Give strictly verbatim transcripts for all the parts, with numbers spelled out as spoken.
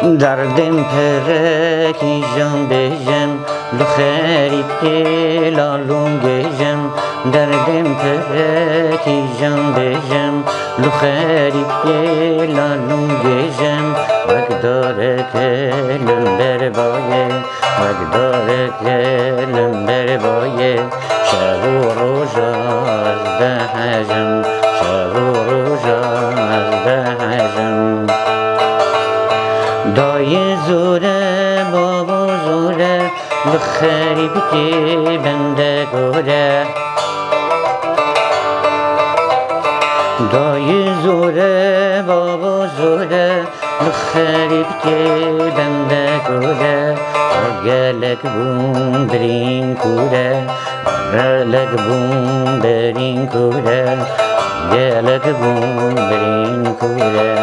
Derdên pir e kîjan bêjim, li xerîbkê lalûn gêjim. Derdên pir e kîjan bêjim, li xerîbkê lalûn gêjim. Wek dareke li ber bayê, wek dareke li ber bayê. Şev û roja ez dehejim, şev û roja ez dehejim. Dayê zor e, babo zor e, li xerîbkê bende gor e. Dayê zor e, babo zor e, li xerîbkê bende gor e. Gelek bûn birîn kûr e, gelek bûn birîn kûr e, gelek bûn birîn kûr e.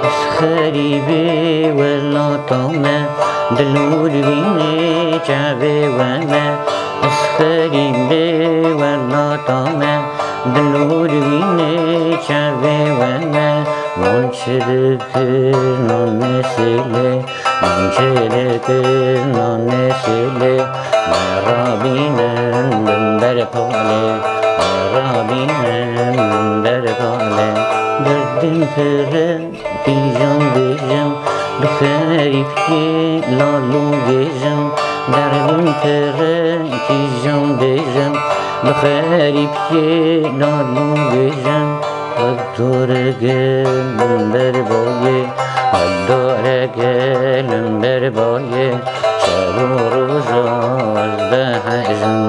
Ez xerîbê welata me, dilûr bînê çavê we me. Ez xerîbê welata me, dilûr bînê çavê we me. Hûn çi dikir nanê sêlê, hûn çi dikir nanê sêlê. Me rabînin bin ber palê, me rabînin bin ber palê. Derdin pir e, kîjan bêjim, bi xerîbkê lalû gêjim. Derdin pir e, kîjan bêjim, bi xerîbkê lalû gêjim. Wek doreke li ber bayê, wek doreke li ber bayê. Şev û roja ez dehejim,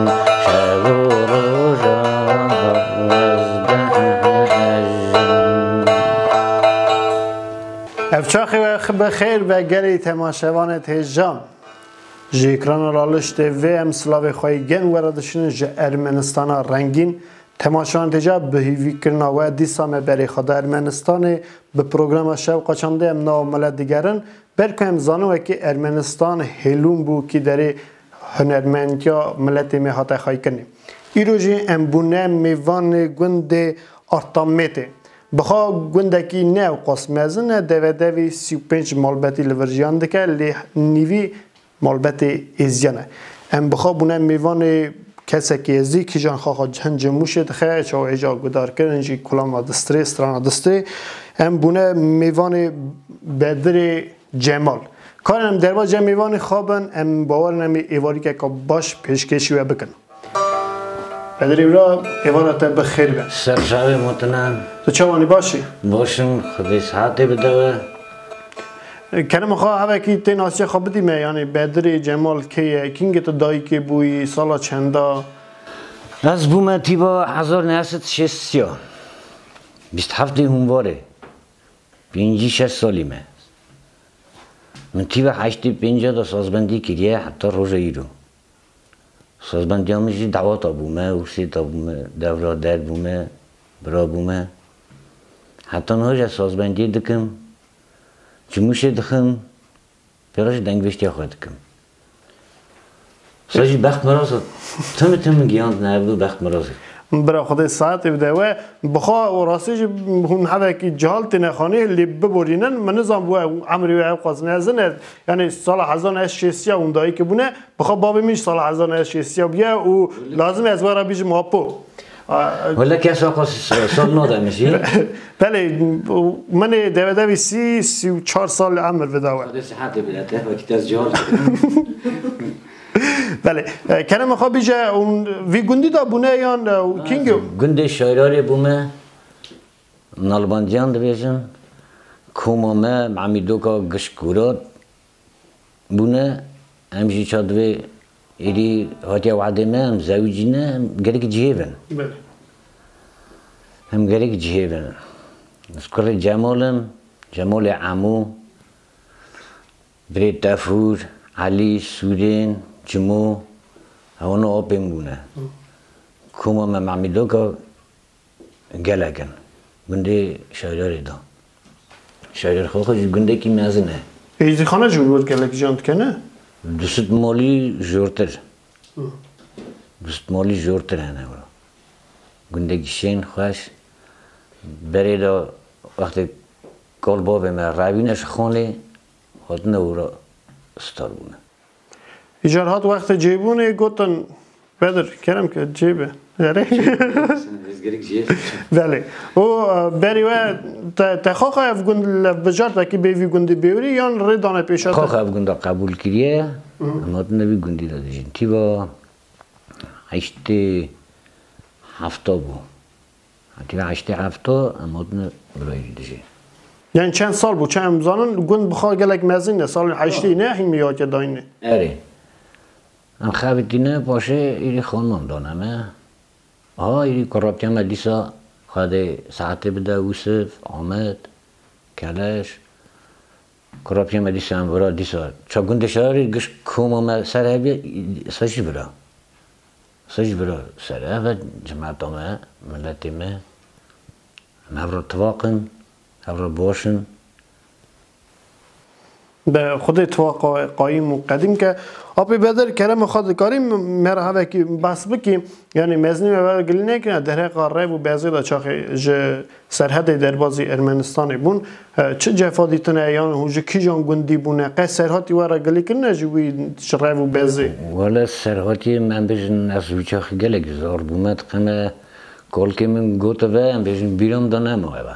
şev û roja ez dehejim. Ev çaxê we xi bi xêr be gelê temaşevanê hêja. Ji ekrana Laliş T V em silavê xwe yê gen we re dişînin ji Ermenistana rengîn. Temaşevanê hêja, bi hîvîkirina we dîsa me berê xwe da Ermenistanê, bi programa Şewqa Çandê em nava milet digerin. Ber ku em zanin wekî Ermenistan hêlûn bû kî derê hunermendiya miletê me hate xweykirinê. Îro jî em bûne mêvanê gundê Artamêtê. Bixa gundekî ne ewqas mezin e, devedevî sî û pênc malbetî li vir jiyan dike, lê nîvî malbetê êziyan e. Em bixa bûne mêvanê kesekî êzî, kîjan xaxa hin cimûşê dixe, çawa hêja gudarkirin jî kulama distirê, strana distirê. Em bûne mêvanê Bedirê Cemal. Karin em derbas cem mêvanê xwe bin, em bawer in em ê êvarîkeke baş pêşkêşî we bikin. Bedirê bira, êvara te bi xêr be. Ser çavê mutine. Tu çawanî, baş î? Baş im, Xwedê sihetê bide we. Kerema xwe hevekî tê nasiya xwe bidî me, yanî Bedirê Cemal kê ye, kîngê tu dayikê bûyî, sala çenda? Ez bûme tîba hezar neh sed şêst ya, bîst heftê hûnvarê, pêncî şeş salî me. Min tîba heştê pênc de sazbendî kiriye heta roja îro. Sazbendiya min jî dawata bûme, ûrsêta bûme, dewra der bûme, bira bûme. Heta niha jî sazbendiyê dikim, cimûşê dixim, pêra jî dengbêjtiya xwe dikim. Sa jî bext miraz e. Tim tim giyand ne, bu bext miraz e. Bira Xwedê saetê bide we. Bixwe û rastî jî hûn hevekî cihal têne xanê lê biborînin. Min nizan bû ew emrê we ew qas mezin e. Yanî sala hezar neh sed şêst ya hûn dayikê bûne. Bixwe bavê min jî sala hezar neh sed şêst ya bûye û lazim e ez we re bîjim apo. A, Wele kes waqas sal nade min jî. Belê, min ê devedevî sî, sî û çar sal emir bida we. Xwedê sihetê bide te, wekî te ez cihal. Belê, e, kerema xwe bîje, hûn vî gundî de bûne yan, e, kîngê? Gundê Şayrarê bûme, Nalbandiyan dibêjin, koma me, Memîdoka Gişkûrat bûne, em jî ça divê êdî hatiye wadê me, em zewicîne, em gelek cihê bin. Belê. Em gelek cihê bin. Ez kurê Cemal im, Cemalê Emo. Birê Tefûr, Elî, Sûrên, Cimo, ewana apên bûne. Hı. Koma me Memîdoka gelek in. Gundê Şayrarê de. Şayrar xwe xwe jî gundekî mezin e. Êzîxane jî wir gelek jiyan dikene? Du sed malî jortir. Hı. Du sed malî jortir hene wira. Gundekî şên, xweş. Berê de Wextê kal bavê me revîne ji xanê, hatine ora star bûne. Îcar hat wextê cêbûnê gotin, Bedir, kerem ke cêbe. Erê. Belê. Û, e, berî we te, te xaxa ev gund li bijartekî bê vî gundî bêwirî yan rê dane pêşa te? Xaxa ev gunda qebûl kiriye, Hı. em hatine vî gundî de dijîn. Tîva heştê hefta bû. Tîva heştê hefta em hatine birayî dijîn. Yani çend sal bû, çend em zanin, gund bi xwe gelek mezin e, salên heştê ne, hîn mi yake dayne. Erê. Em xebitîne, paşê îrî xanman dane me. Ha, îrî kuraptiya me dîsa xwedê saetê bide Wisif, Amed, Keleş. Kuraptiya me dîsa em vira dîsa. Ça gundê şarî giş koma me ser hebiye, se jî vira. Se jî vira ser. Ev e cemata me, miletê me. Em hev re tifaq in, hev re baş in. Be Xwedê tiwa qa-, qayîm û qedîm ke. Apê Bedir, kerema xwe dikarî me re hevekî behs bikî? Yanî mezinî me ve gilî nekirine, derheqa rev û bezê de çaxê ji serhedê derbazî Ermenistanê bûn. E, çi cefa dîtine yan hûn ji kîjan gundî bûne? Qe serhatî we re gilî kirine ji wî ji rev û bezê? Wele serhatî em bêjin ez wî çaxê gelek zor bûme, diqeme kolkê min gote ve em bêjin bîra min de nemaye ve.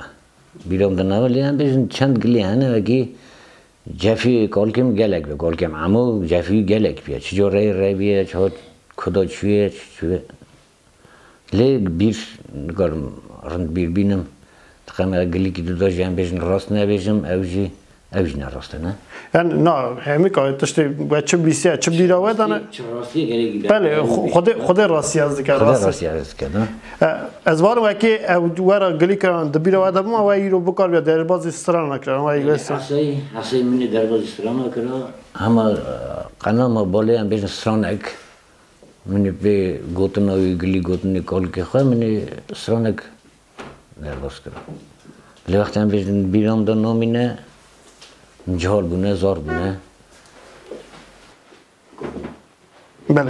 Bîra min de nemaye, lê em bêjin çend gilî hene wekî cefî kolkê min gelek be, kolkê min emo cefî gelek bîye. Çi coreyê reviye, çi hat kuda çûye, çi çûye. Lê bîr, nikarim rind bîr bînim. Diqeme gilîkî duda jî em bêjin rast nebêjim, ew jî, ew jî ne rast e, ne? Yani, na, hemîka tiştê we çi bîsiye, çi bîra we dane? Çi rastiyê gerekî be? Belê, xwe-, Xwedê, Xwedê rastiya ez dike, Xwedê rastî. Rastiya ez dike, ne? E, ez barim wekî ew we re gilî kirin, di bîra we de bûma, we îro bikaribe derbazî strana kirin, we îro Esey, esey min ê derbazî strana kira. Hema, e, qenama balê em bêjin stranek. Min ê pê gotina wî gilî gotinê kalkê xwe, min ê stranek derbas kir. Lê wextê em bêjin bîra min de namîne, min cihal bûne, zar bûne. Belê.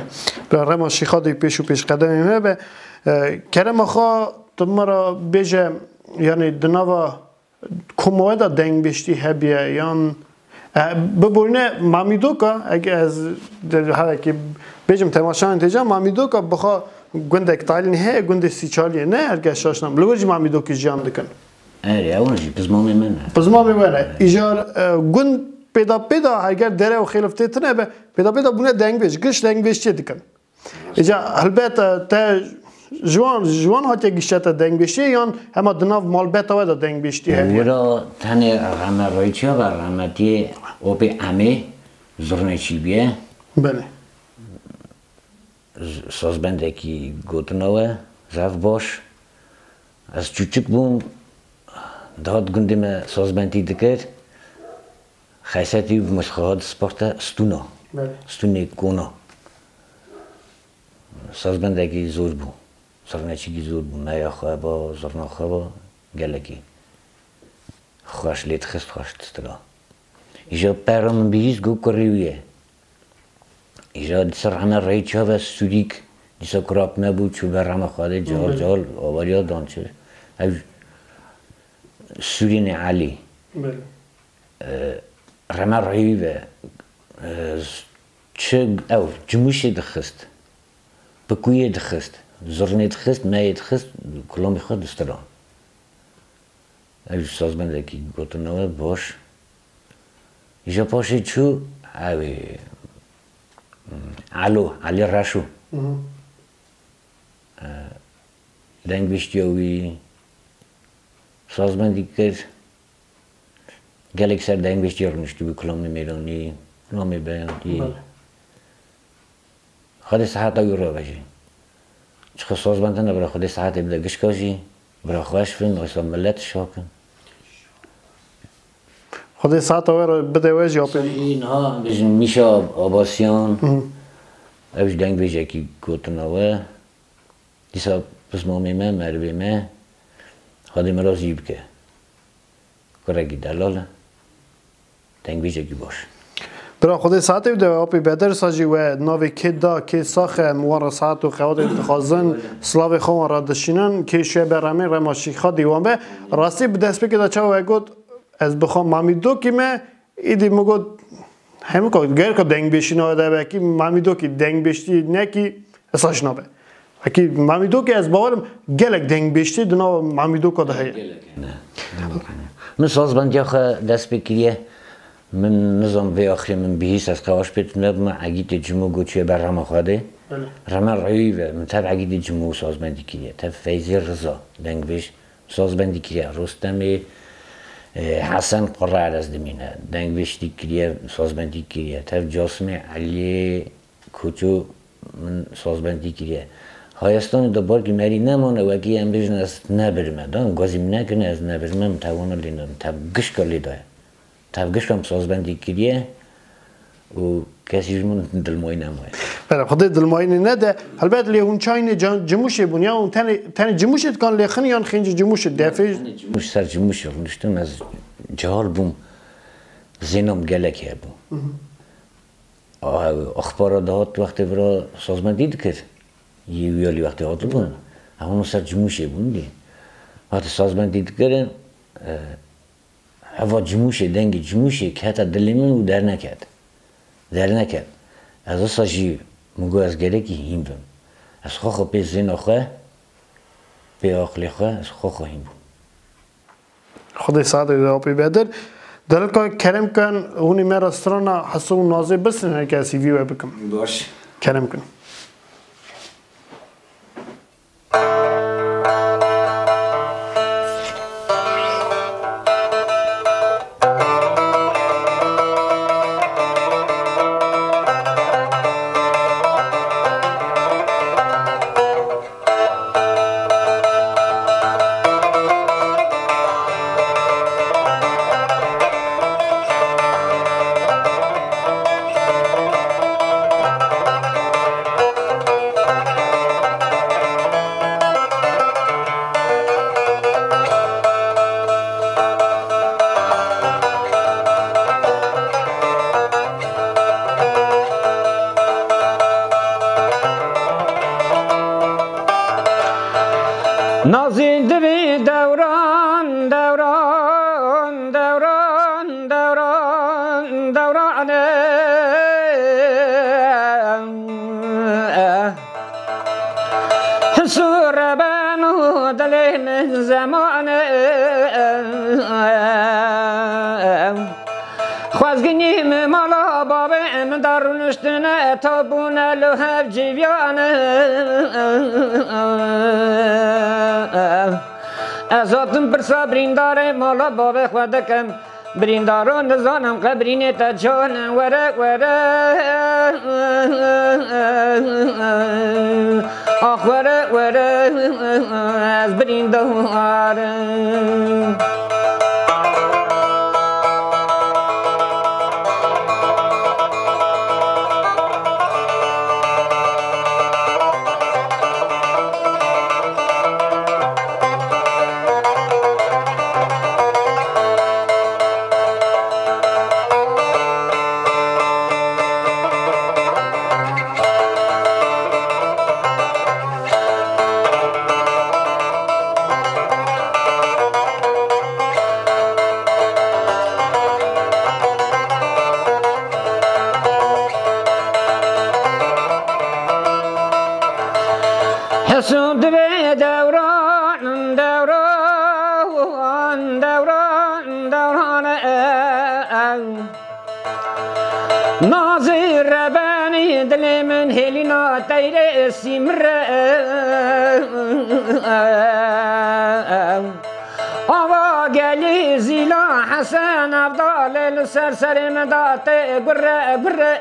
Bila rema şîxa de pêş û pêş qedemê me be. E, kerema xwe tu me re bêje, yanî di nava Koma we de dengbêjtî hebiye yan, e, biborîne Mamîdoka, eke ez de, herekî bêjim temaşeyan têca, Mamîdoka bi xwe gundek talînî heye, gundê Sîçaliyê ne, her kes şaş nam. Li wir jî Mamîdokî jiyan dikin. Erê, ewan jî pizmamê me ne. Pizmamê we ne. Îcar, e, gund pêda pêda heger dere û xêlif tê tine be, pêda pêda bûne dengbêj, giş dengbêjtiyê dikin. Îca helbet, e, te ji wan, ji wan hatiye gişte te dengbêjtiyê yan hema di nav malbeta we de dengbêjtî heye? Wira tenê reme rayçiya ve remetiyê opê emê zurneçî biye. Belê. Z-, sazbendekî gotina we zaf baş. Ez çûçik bûm, dihat gundê me sazbendî dikir. Xesetî bi muşxeha disparte stûna. Belê. Stûnê kona. Sazbendekî zor bû. Zirneçîkî zor bû. Meya xwe ba, zirna xwe ba, gelekî xweş lê dixist, xweş distira. Îja pera min bihîst, got kurê wî ye. Îja dîsa rehme reyî çav e, Sûrîk dîsa kurap me bû, çû be rehme Xwedê, cihal Belê. cihal awariya dan çi. Ew Sûrînê Elî. Belê. E, rehme reyî ve, e, çi ew cimûşê dixist, pikûyê dixist, zirnê dixist, meyê dixist, kulamê xwe distira. Ew ji sazbendekî gotina we baş. Îja paşê çû, ew ê, Elo, Elî Reşo. Mhm. E, dengbêjtiya wî sazbendî kir. Gelek ser dengbêjtiya rûniştibû, kulamê mêranî, kulamê beyantî. Belê. Xwedê seheta wî ravejî. Çiqas sazbend hene, bira Xwedê sehetê bide gişka jî. Bira xweş bin, wisa millet şa kin. Xwedê seheta we re bide we jî apê. Wisa jî niha em bêjin Mîşa Abasyan. Hı. Ew ji dengbêjekî gotina we. Dîsa pismamê me, merivê me, Xwedê mirazî bike. Kurekî delal e. Dengbêjekî baş. Bira Xwedê saetê bide, apê Bedir sa jî we navê kê da, kê sax e, em wan re saet û qewatê dixwazin, silavê xwe wan re dişînin, kê şûye be remê, rema şîxa dîwan be. Rastî bi destpêkê de çawa we got, ez bi xwe Mamîdokî me, îdî min got, hemî ka, gereka dengbêjî nave de, belkî Mamîdokî dengbêjtî nekî, esa jî nabe. Wekî Mamîdokê ez bawerim gelek dengbêjtê di nava Mamîdoka de heye. Gelek hene. Gelek hene. Min sazbendiya xwe dest pê kiriye. Min nizam vê axirê min bihîst ez qewaş pê tune bime, Egîtê Cimo gotiye ber rema xwe de. Belê. Reme reyî ve min tev Egîtê Cimo sazbendî kiriye. Tev Feyzê Riza dengbêj sazbendî kiriye. Rostemê, e, Hesen Qurra Erez dimîne. Dengbêjtî kiriye, sazbendî kiriye. Tev Casimê Eliyê Koço min sazbendî kiriye. Hayestanê de barkî merî nemane, wekî em bêjin ez nebirime. Dan gazî min nekirine ez nebirime, min tewana lê ne, min tev gişka lê daye. Tev gişka min sazbendî kiriye û kesî ji min dilmayî nemaye. Bere, Xwedê dilmayînê nede. Helbet lê hûn çayînê can-, cimûşê bûn ya, hûn tenê, tenê cimûşê dikan lêxin yan xêncî cimûşê defê? Tenê cimûş, ser cimûşê rûniştim, ez cehal bûm. Zêna min gelek hebû. Hı hı. A-, axpara dihat wextê vira sazbendî dikir. Yê wî alî wextê hatibûn. Ew hûn ser cimûşê bûn dî. Wextê sazbendî dikirin, e, heva cimûşê, dengê cimûşê kete dilê min û derneket. Derneket. Ez wisa jî min got ez gerekî hîn bim. Ez xwe xwe pê zêna xwe, pê aqilê xwe, ez xwe xwe hîn bûm. Xwedê saetê de apê Bedir. Delika kerem kin, hûnê me re strana Heso û Nazê bisinin, kesî vî we bikim. Baş. Kerem kin. Nazî divî dewran, dewran, dewran, dewran, dewran e. Hisûre ben û dilê min zeman e. Xwezginî min mala bavê min de rûniştine, ta bûne li hev civiyane. Ez hatim pirsa birîndarê mala bavê xwe dikim. Birîndaro nizanim qebrînê te can e, were, were. Ax were, were, ez birîndar im. Heso divê dewran, dewran, dewran, dewran e. Nazî rebenî dilê min hêlîna teyrê sîmre. Ava gelî zîla Hesen Evdalê li ser serê min da tê gure gure.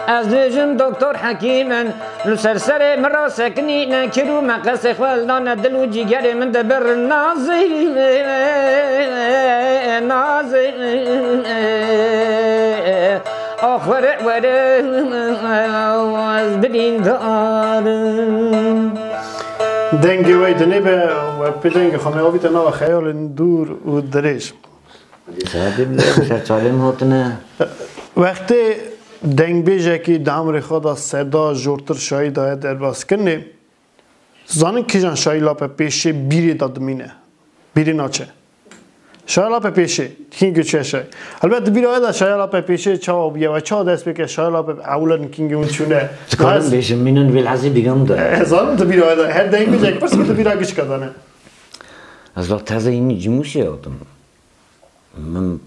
Ez dibêjim doktor hekîm in, li ser serê min rasekinîne, kir û meqesê xwe hildane dil û cîgerê min dibir. Nazî, Nazî, ax were were, ez birîndar im. Dengê we dinê be, we pê dengê xwe me avîte nava xeyalên dûr û dirêj. Saetê min ser çavê min hatine. Wextê dengbêjekî di emrê xwe de seda jortir şayî daye derbaskirinê, zanin kîjan şayî lape pêşê bîrê de dimîne, bîrê naçe. Şayî lape pêşê, kîn ku çûye şayî. Helbet di bîra we de şayî lape pêşê çawa bûye we çawa dest pê kir şayî lape ewlen kîn ku hûn çûne. Dikarim bêjim mînan vê lehzê bîra min de. Ez zanim di bîra we de her dengbêjek pirs ku di bîra gişka de ne. Ez wexta teze hînî Cimûşê hatim. Min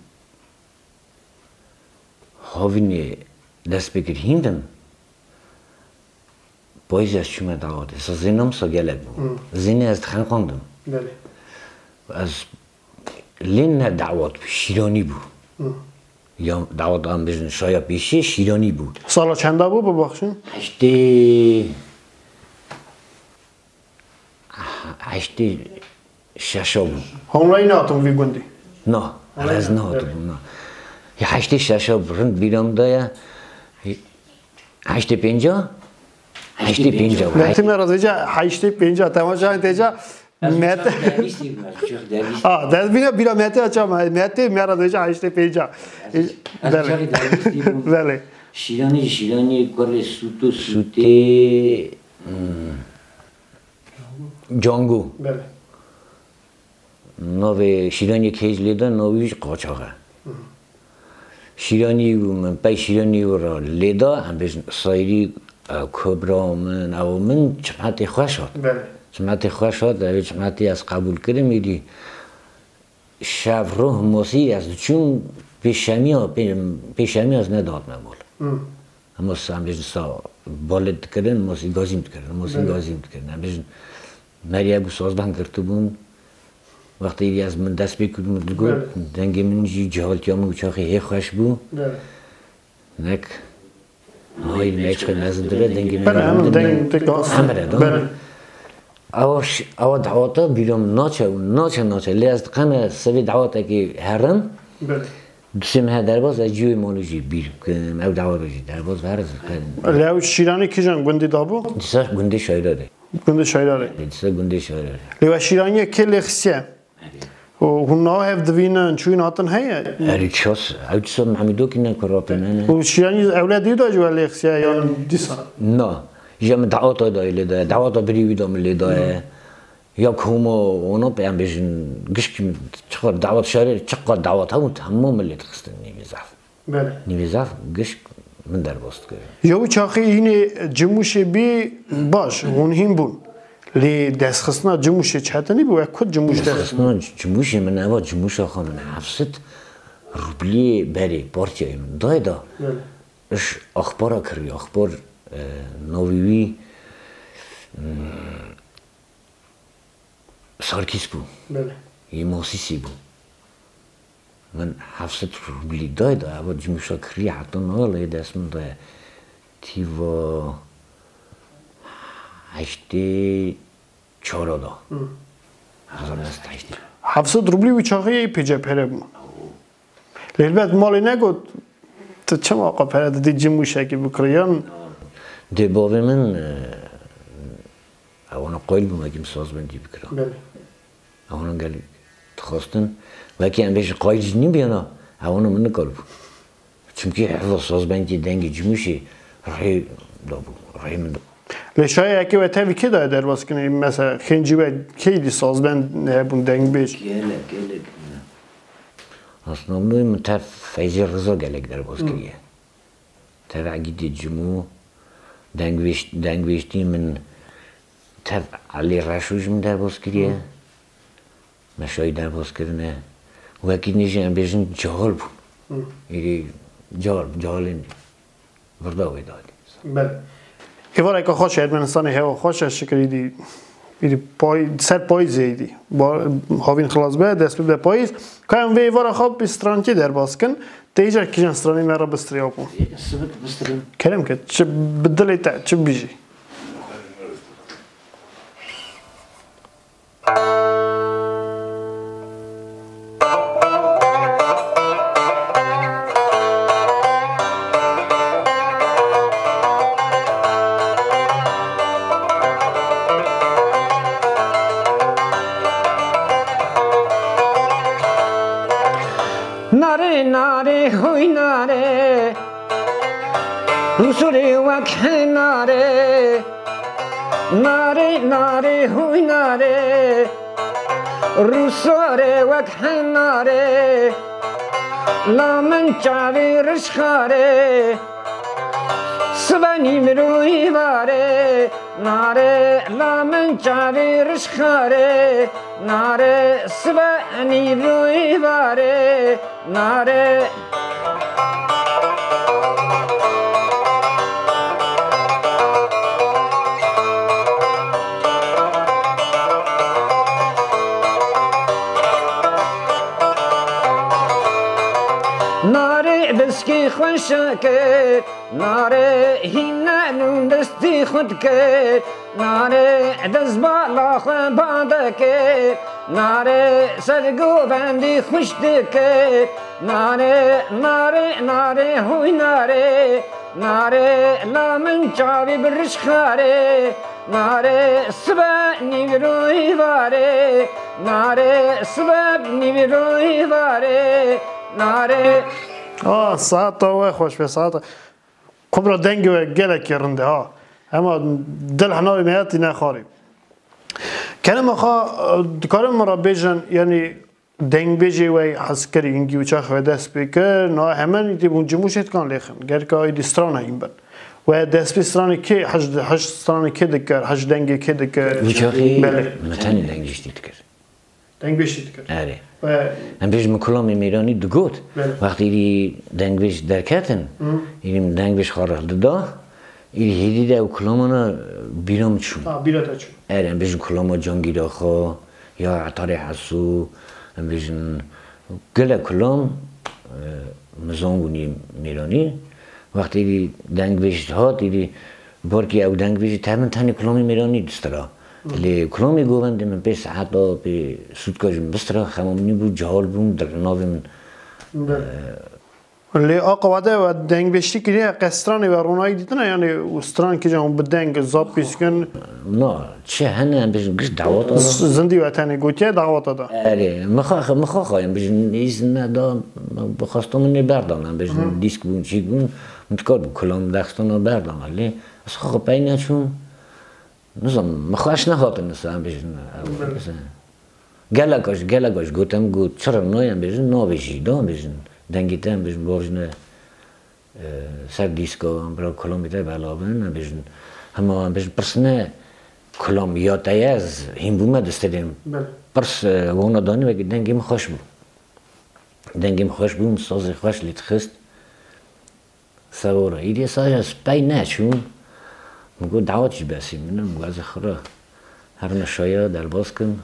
havînê dest pê kir hîn din. Payîzê ez çûme dawetê. Sa zênam sa gelek bû. Hmm. Zênê ez dixenqandim. Belê. Ez lê ne dawet bû, şîranî bû. Hmm. Ya dawet an bêjin şaya pêşê şîranî bû. Sala çenda bû bibexşin? Heştê Heştê şeşa bû. Hemrayî nehatin vî gundî? Na, ez nehatibûm, na. Ya heştê şeşa bû, rind bîra min de ye. Heştê pênca? Heştê pênca bû. Mete me re dibêje heştê pênca, temaşa têca. Mete. Ah, dest bîne bîra Mete açam. Mete me re dibêje heştê pênca. Belê. Belê. Şîranî, Şîranî, kurê Sûtû, Sûtê. Cango. Belê. Navê şîraniyê kêj lê de, navê wî jî qaçax e. Hı. Şîranî û min pey şîranî û re lê da, em bêjin Sayrî, e, Kubra min, ew min çimetê xweş hat. Belê. Çimetê xweş hat, ev çimetê ez qebûl kirim, êdî şev rûh mosî ez diçûm pêşemiya, pê-, pêşemiya ez nedatme mol. Hı. Hema sa em bêjin sa balet dikirin, mosî gazîm dikirin, mosî Belê. Gazîm dikirin. Em bêjin, merî ew sazbend girtibûn. Wextê ez min dest pê kurdum, digot, Belê. Dengê min jî cehaltiya min û çaxê hê xweş bû. Belê. Nek, hay, me hiç xwe mezin dibe, dengê min Belê, hemû deng têk asî. Emre, Belê. Ewa ş-, ewa dawata bîra min naçe û naçe, naçe. Lê ez diqeme sevê dawatekê herim. Belê. Du sê mehe derbas ez cihê malê jî bîr bikim. Ew dawata jî derbas ver ez diqem. Lê ew şîranî kîjan gundî dabû? Dîsa gundê Şayra de. Gundê Şayra de. Dîsa gundê Şayra de. Lê we şîraniyê kê lê xistiye? Û hûn niha hev divînin, çûyîn hatin heye? Erê, ças, ew çasa Mehmûdokî ne ku rapê me ne. Û şîranî ewle dî da ji we lê xistiye yan dîsa? Na. Ji min dawata da lê daye. Dawata birî wî da min lê daye. Ya Koma, ona pê em bêjin, gişk çiqas dawat şarê, çiqas dawat hebûn, hemû min lê dixistin nîvê zaf. Belê. Nîvê zaf gişk min derbas dikir. Ya wî çaxê hînê Cimûşê bî baş, hûn hîn bûn. Lê destxistina Cimûşê çetinî bû, wek ku Cimûş dest Destxistina Cimûşê min eva Cimûşa xwe min heft sed rubliyê berê partiyayê min dayê da. Belê. Iş axpara kiriye, axpar, e, navê wî, hmm, Sarkîs bû. Belê. Yê Mosîsî bû. Min heft sed rublî dayê da, eva Cimûşa kiriye heta niha lê dest min de tîva heştê çara da. Hı. Hezar neh sed heştê. Heft sed rublî wî çaxê yê pêce pere bû. Lê helbet malê negot, tu çima qe pere didî Cimûşekî bikiriyan? Dê bavê min, e, ewana qayîl bûn, wekî min sazbendî bikira. Belê. Ewana gelek dixwastin, wekî em bêjin qayîl jî nîbiyana, ewana min nikaribû. Çimkî heva sazbendî dengê Cimûşê rê dabû, rê min dabû. Lê şayê yekê we tevî kê daye derbas kirin? Mesela xêncî we kê dî sazbend hebûn, dengbêj? Gelek, gelek. Aslında min tev Feyzê Riza gelek derbas Hı. kiriye. Tev Egîdê Cimû, dengvêş-, dengvêştî min tev Elî Reşo jî min derbas kiriye. Hı. Me şayî derbas kirine. Wekî nî jî em bêjin cahil bûn. Hı. Êdî cahil, cahilên virda wê dadî. Belê. Êvareke xweş e, Ermenistanê hewa xweş e, şikir êdî, êdî pay-, ser payîzê êdî. Ba-, havîn xilas be, dest pê bide payîz. Ka em vê êvara xwe bi strankê derbas kin. Tê îcar kîjan stranê me re bistrê, apo? Sivik bistirin. Kerem ke, çi bi dilê te, çi bijî. Hinarê, narê, narê, hûy narê. Rûsarê wek hinarê, la min çavê rişxarê. Sibe nîvroyî varê, narê, la min çavê rişxarê. Narê, sibe nîvroyî varê, narê. Narê biskê xweşe kir, narê hîne nûn destî xwe dikir, narê dest bala xwe bade kir, narê ser govendî xweş dikir, narê, narê, narê, hûy narê, narê la min çavî bi rişxarê, narê sibe nîvroyî varê, narê sibe nîvroyî varê, narê. Ah, saeta we xweş be, saeta. Kubra dengê we gelekî rind e, ha. Hema dil hena wê me ya tîne xwarî. Kerema xwe, dikarin min re bêjin, yanî dengbêjê we hezkirî, hingî û çax we dest pê kir, na hemen îdî hûn cim û şêtkan lêxin. Gerka êdî strana hîn bin. We dest pê stranê kê, hij, hij stranê kê dikir, hij dengê kê dikir? Wî çaxî Belê. Me tenê dengbêjtî dikir. Dengbêjtî dikir. Erê. We Em bêjin min kulamê mêranî digot. Belê. Wextî êdî dengbêj derketin, Hı. êdî min dengbêj xwe rih dida, êdî hêdî de ew kulamana bîra min çûn. Ha, bîra te çûn. Erê, em bêjin kulama Cangîra xwe, ya Etarê Hesû, em bêjin gelek kulam, e, min zan bûn yê mêranî. Wextî êdî dengbêj hat, êdî barkî ew dengbêjî te min tenê kulamê mêranî distira. Lê kulamê govendê min pê seheta, pê sûtka ji min bistira, xema min nîbû, cehal bûm, di navê min, Belê. e, Lê aqa wade we dengbêjtî kiriye, qe stranê we ronahî dîtine, yanî û stran kîjan bi deng zap pîskin? Na, çi hene, em bêjin giş dawata da. Z-, zindî we tenê gotiye dawata da. Erê, mixax-, mixaxa, em bêjin, îzin neda, bi xwesta min nê berdana, em bêjin, Hı. dîsk bûn, çîk bûn, min dikar bû kulam dexistana berdana, lê ez xwe xwe pey neçûm. Nizam, min xweş nehatin nisa, em bêjin, ew, Belê. nisa. Geleka ji, geleka ji gotem got, çira nayê, em bêjin, navê jî da, em bêjin, dengê te, em bêjin, bavêjine, e, ser dîska, em bira kulamê te bela bin, em bêjin, hema, em bêjin, pirs ne, kulam ya te ye, ez hîn bûme destê dê. Belê. Pirs, e, wana danî, wekî dengê min xweş bû. Dengê min xweş bû, min sazê xweş lê dixist. Sewora. Îdî saja ez pey neçûm. Min got, dawet jî besî min e. Min got, ez ê xwe re herime şaya derbas kim.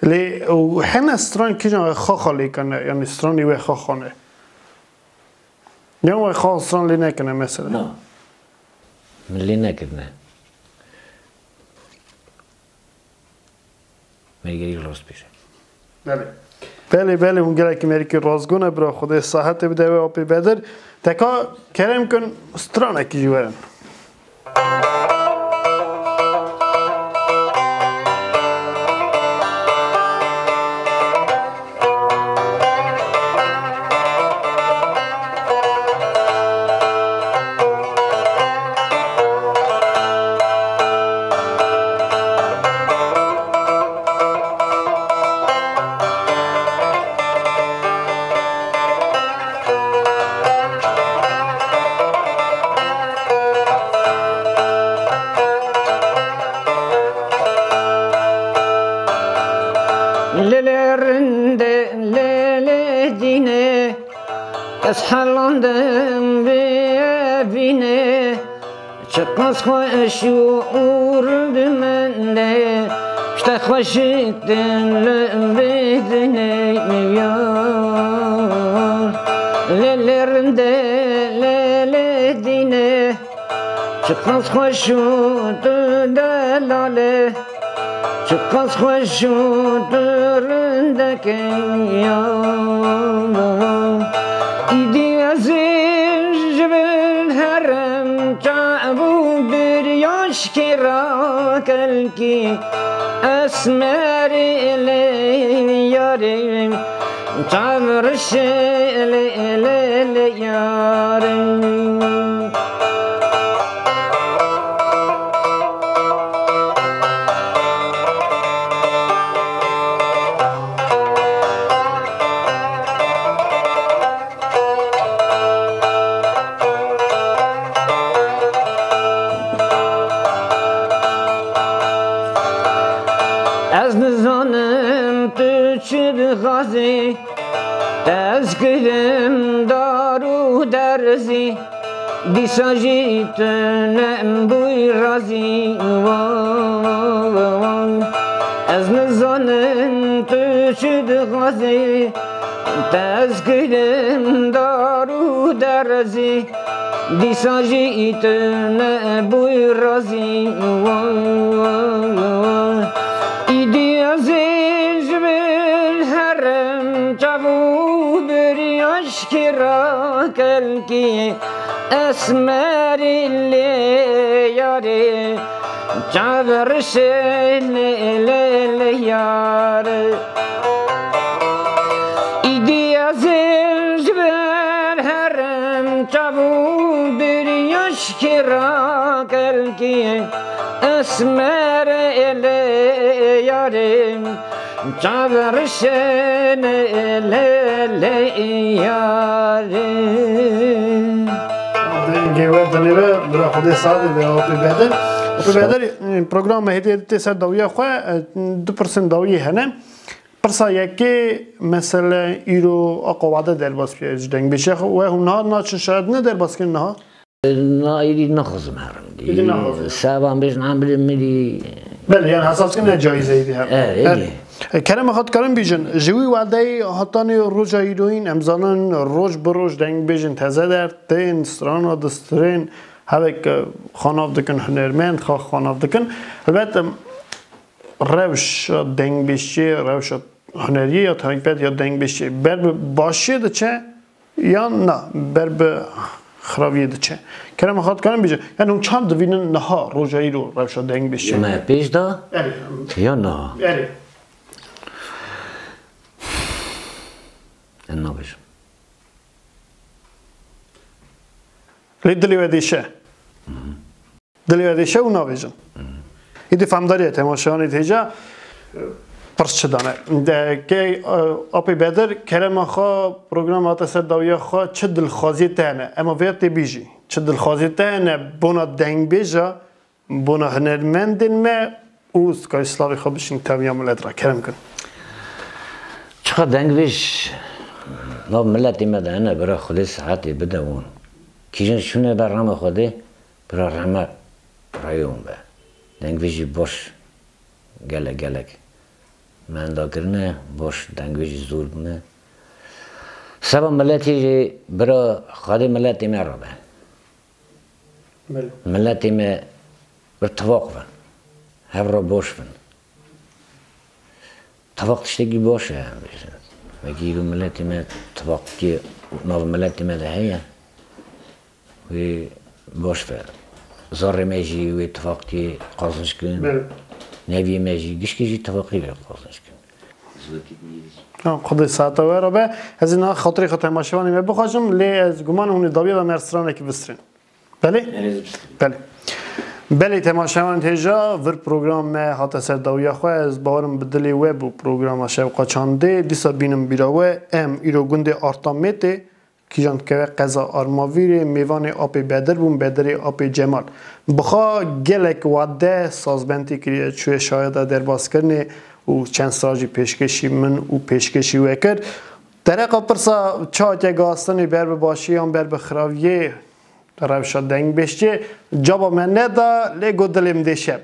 Lê û hene stran kîjan we xaxa lê kene, yanî stranî we xaxa ne? Yan we xax stran lê nekene mesela? Na. Min lê nekirine. Mêrgerî rast bêje. Belê. Belê, belê, hûn gelekî mêrikî rastgûn e, bira Xwedê sahetê bide we apê Bedir. Teka kerem kin stranekî jî werin. Lê lê rindê, lê lê dînê, ez helandim vê evînê. Çiqas xweş û ûr bi min de, ji te xweştir li vê dinê ya. Lê lê rindê, lê lê dînê, çiqas xweş û tu delalê. Çiqas xweş û tu rindekî ya. Îdî ez ê ji bin herem çav û diryaşkê rakelkî esmerê lê yarê çav rişê lê lê lê yarê. Çi dixwazî, ez kirim dar û derzî, dîsa jî tu nebûy razî. Ez nizanim tu çi dixwazî, ez kirim dar û derzî, dîsa jî tu nebûy razî. Îdî ez ê ji vir herim çav û birî aşkira kelkî esmerî lê yarê çav rişê lê lê lê yarê. Îdî ez ê ji vir herim çav û birî aşkira kelkî esmerê lê yarê çav rişê lê lê yarê. Dengê we dilê we, bira Xwedê saetê be, Apê Bedir. Apê Bedir, e, programa hêdî tê ser dawiya xwe, e, du pirsên dawiyê hene. Pirsa yekê, mesele îro aqa wade derbas bûye ji dengbêjê xwe, we hûn niha naçin şayad ne derbas kirin niha? Na, êdî naxwazim herim. Êdî naxwazim. Seba em bêjin em bilê mirî. Belê, yani hesas kirin ne caiz e êdî herim. E, êdî. E, Kerem xwe dikarin bîjin, ji wî wadeyê hetanî roja îroyîn, em zanin roj bi roj dengbêjin teze dertên, strana distirên, hevek, e, xwe nav dikin hunermend, xwe xwe nav dikin. Helbet, em, rewşa dengbêjiyê, rewşa huneriyê ya taybet ya dengbêjiyê ber bi başiyê diçe yan na ber bi xirabiyê diçe? Kerem xwe dikarin bîjin. Yani hûn çand dibînin niha roja îro rewşa dengbêjiyê? Me pêş da? Erê. Ya niha? Erê. Ez nabêjim. Lê dilê we dêşe. Dilê we dêşe û nabêjin. Êdî femdariye temaşevanê têca pirs çi dane. De, ke, e, Apê Bedir, kerema xwe, programa hate ser dawiya xwe, çi dilxwaziyê te hene? Ema vê tê bîjî. Çi dilxwaziyê te hene bona dengbêja, bona hunermendên me û ez dikarî slavê xwe bişîn teviya milet re. Kerem kin. Çiqa dengbêj nav miletê me de hene, bira Xwedê sihetê bide wan. Kîjan şûne ber rema Xwedê, bira rehmet reyê wan be. Dengbêjî baş, gelek, gelek me henda kirine, baş dengbêjî zor bûne. Seba miletê jî bira Xwedê miletê me re be. Belê. Miletê me bi tifaq bin. Hev re baş bin. Tifaq tiştekî baş e, em bêjin. Wekî îro miletê me tifaqkî nav miletê me de heye. Wê baş be. Zarê me jî wê tifaqkî qazinc kin. Belê. Neviyê me jî, gişkê jî tifaqî wê qazinc kin. Ha, Xwedê saeta we re be. Ez ê niha xatirê xwe temaşevanê me bixwazim, lê ez guman hûn ê dawiya de me stranekî bistrên. Belê? Belê. Belê, temaşevan hêja, vir program me hate ser dawiya xwe. Ez bawerim bi dilê we bû programa Şewqa Çandê. Dîsa bînim bîra we, em îro gundê Artamêtê, kîjan dikeve qeza Armavîrê, mêvanê Apê Bedir bûn, Bedirê Apê Cemal. Bixa gelek wade sazbendî kiriye, çûye şayada derbaskirinê û çend sal jî pêşkêşî min û pêşkêşî we kir. Dereqa pirsa çi hatiye gihastinê ber bi başiyê yan ber bi xiraviyê? Rewşa dengbêjiyê caba me neda, lê got dilê min dêşe.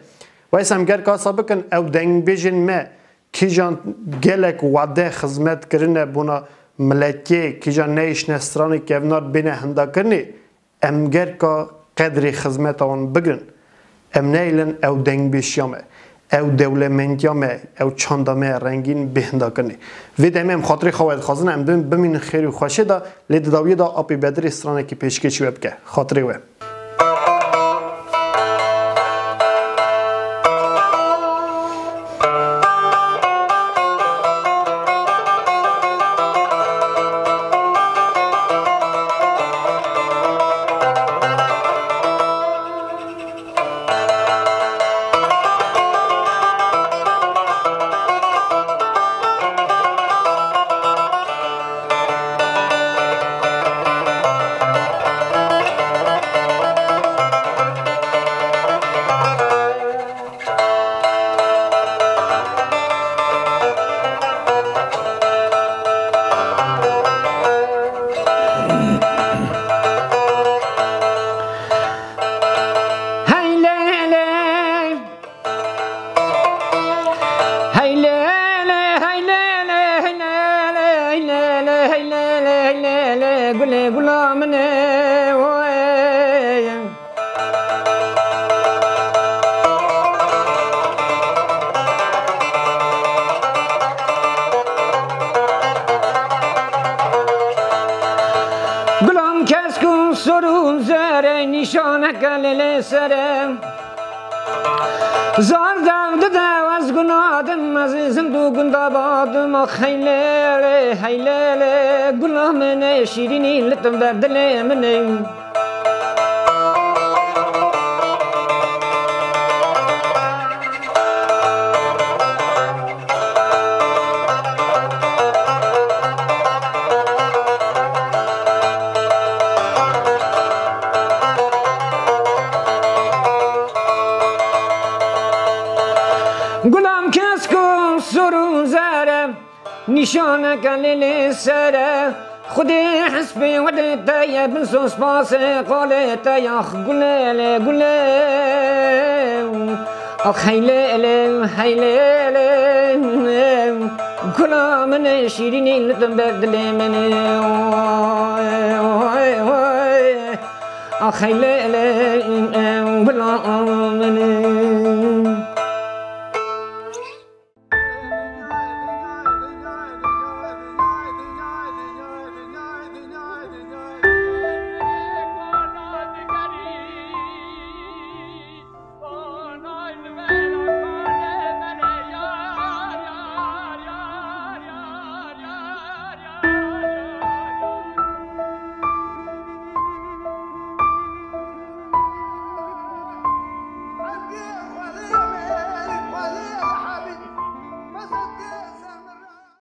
Weysa em ger kasa bikin, ew dengbêjên me kîjan gelek wade xizmet kirine bona miletiyê, kîjan neyişne stranê kevnar bêne hindakirinê, em ger ka qedrê xizmeta wan bigirin. Em neyêlin ew dengbêjiya me, ew dewlemendiya me, ew çanda me rengîn bê hindakirinê. Vê demê em xatirê xwe we dixwazin, em bim-, bimînin xêr û xweşê de, lê di dawiyê de Apê Bedirê stranekî pêşkêşî we bike. Xatirê we. Gula min ê, oy. Gulam kesk û sor û zere, nîşaneke lê lê sere. Zar dev dide ez guna dim, ez ê zind û gunda badim, ax heylê lê, heylê lê, gula min ê şîrînî li tim ber dilê min ê. Gulam kesk û sor û zere, nîşaneke lê lê sere. Xwedê hespê wedê te ye, bin so spasê qolê te ye, ax gulê lê gulê. Ax heylê lê, heylê lê. Gula min ê şîrînî li tim ber dilê min ê. Oy, oy, oy. Ax heylê lê, gula min ê.